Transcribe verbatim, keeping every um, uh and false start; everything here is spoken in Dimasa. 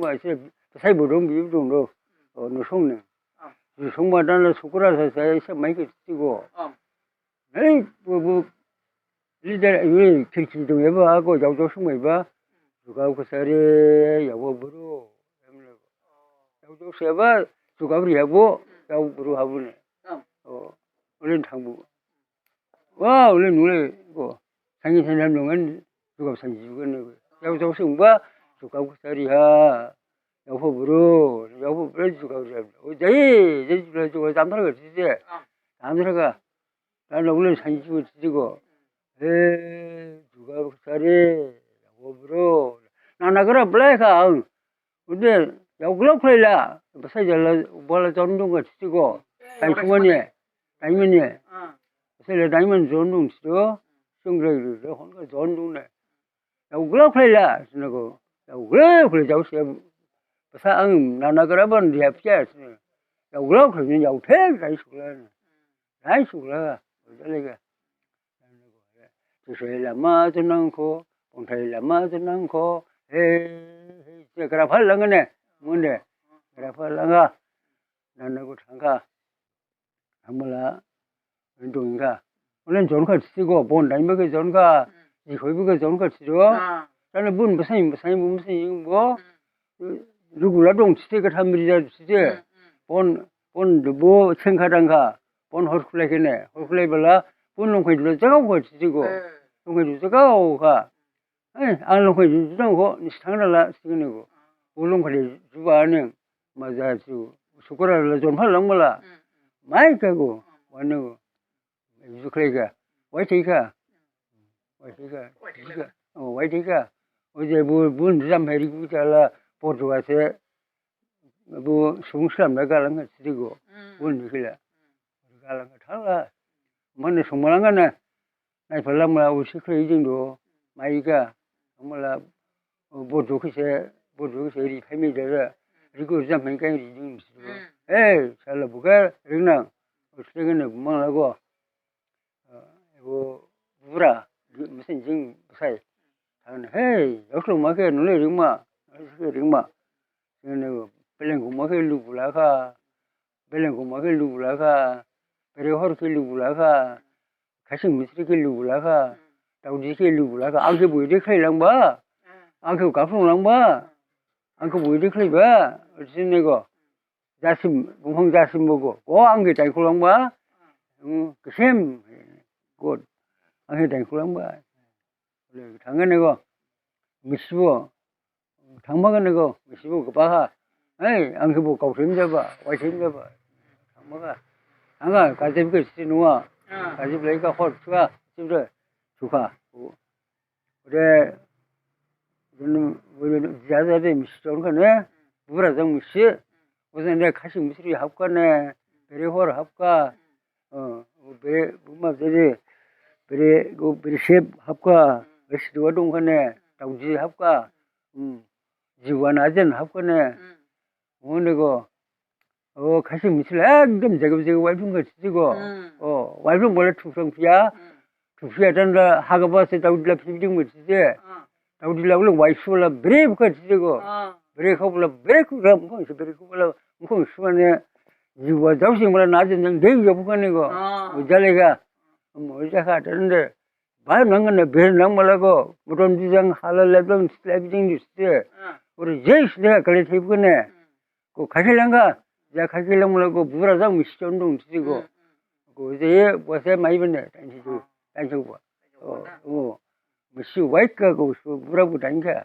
Wa se sai bo dong bi dong do. O no song ne. Ju song ma dan la sukura sa sa se mai ke ti go. Nei bu bu leader ni khirki dong ya ba go jau jau song mai ba. Ju ga ko sare ya wo bro. Em le. Jau jau se ba ju ga bri ya bo. Jau bro ha bu ne. O. Olen thang bu. Wa, ule nule, ko. Sangi sanam nungan, juga sangi juga ne. Yau tau sung ba, juga ku sari ha. Yau pho bro, yau pho bro juga ku sari. O, jai, jai juga juga tamtar ga sisi. Tamtar ga. Dan ule sangi juga sisi ko. Eh, juga ku sari. Yau pho bro. Nana kara belai ka ang. Ude, yau gulok khlai la, basa jala, bala jondung ga sisi go. Dai sumane, dai mane. Basa la dai man jondung sisi go, sung rai rai rai hon ga jondung ne. Yau gulok khlai la, sini go. Yau gulok khlai jau se, basa ang nana kara ban dia pia sini. Yau gulok khlai ne, yau the, dai sukla ne. Dai sukla, jale ga. Tisoi lama tu nangkho, pongthai lama tu nangkho, he, he, se kara phal lang ne, munde, kara phal lang ga, nana go thang ga, hamala, dong ga, olen jon ga sisi go, bon dai ma ke jon ga, jikhoi bu ke jon ga sisi go, tane bun basai, basai bun basai bo, lugula dong sisi ga thamri ja sisi, bon, bon bo sengkha dang ga, Pon hor khulai kene, hor khulai bala, pon longkhai dula jagao kha sisi go. Longkhai dula jagao kha. Eh, ang longkhai dula jagao kha, nisi thang dala, sisi kene go. Bo longkhai dula juba ne, maja su, sukura dala jon pha lang bala. Mai kha go, wane go. Ju khlai kha. Wai thai kha. Wai thai kha. Wai thai kha. O, wai thai kha. O je bo, bo jam hai ri gu chala, por jua se. Bo sung slam da galang kha sisi go. Bo ni khila. Galang kha thala. Mane sung malang kha na. Nai phalang mala usi khlai jing do. Mai kha. Mala bo jo khise, bo jo khise ri phai mi da. Ri go jam hai kai ri jing. Eh, sala bo kha ring nang. Usi kene mang la go. Ebo bura, mesin jing besai. Thang ne, hei, yauslo ma khe nule ringma, nule ringma. Sini beleng guma khe lubula kha, beleng guma khe lubula kha, bere hor khe lubula kha, khasing misri khe lubula kha, daudi khe lubula kha, ang khe bui de khlai langba, ang khe gaplong langba, ang khe bui de khlaiba, sini go. Jasim, bumphang jasim bo go. Go ang khe daikhu langba. Hmm, kesem. Go ang khe daikhu langba. Ole thang ne go. Misi bo. Thangma ne go. Misi bo gaba ha. Hei, ang khe bo kau thim jaba, wai thim jaba. Thangma kha. Thang kha, gajib khe sisi nuwa. Gajib lai kha hor sukha, sibde. Sukha. Ode, ode, ode, jajade misi jon kha ne, bura jang misi, ode ne khasing misri hap kha ne, bere hor hap kha, o, bere, buma jade, bere, go, bere sep hap kha, bere siduwa dong kha ne, daudi hap kha, um, jiwan ajen hap kha ne, Mone go. O, khasing misila ekdom jegab jegab waiphlung kha sisi go. Hmm. O, waiphlung bole thuphlung phiya. Hmm. Thuphiya dan da hagaba se daudi la phibding mo sisi. Hmm. Daudi la ulo waisu la bere bukha sisi go. Hmm. Bere khau la bere khu ram khong se bere khu la khong sumane. Jiwa dausing bala na jeng jeng dei yo bukha ne go. Hmm. O jale ga. Mo ja kha dan de. Ba nang ne ber nang mala go, muton bijang hala lebang slebjing di ste. Ah. Ore jei ste kale thip kene. Hmm. Ko khasi langga, ja khasi lang mala go, bura jang misi chondong ti go. Hmm, hmm. Ko je, bose mai bene, tan si tu, tan si go. Oh, oh. Misi wai ka go, su bura bu tan ka.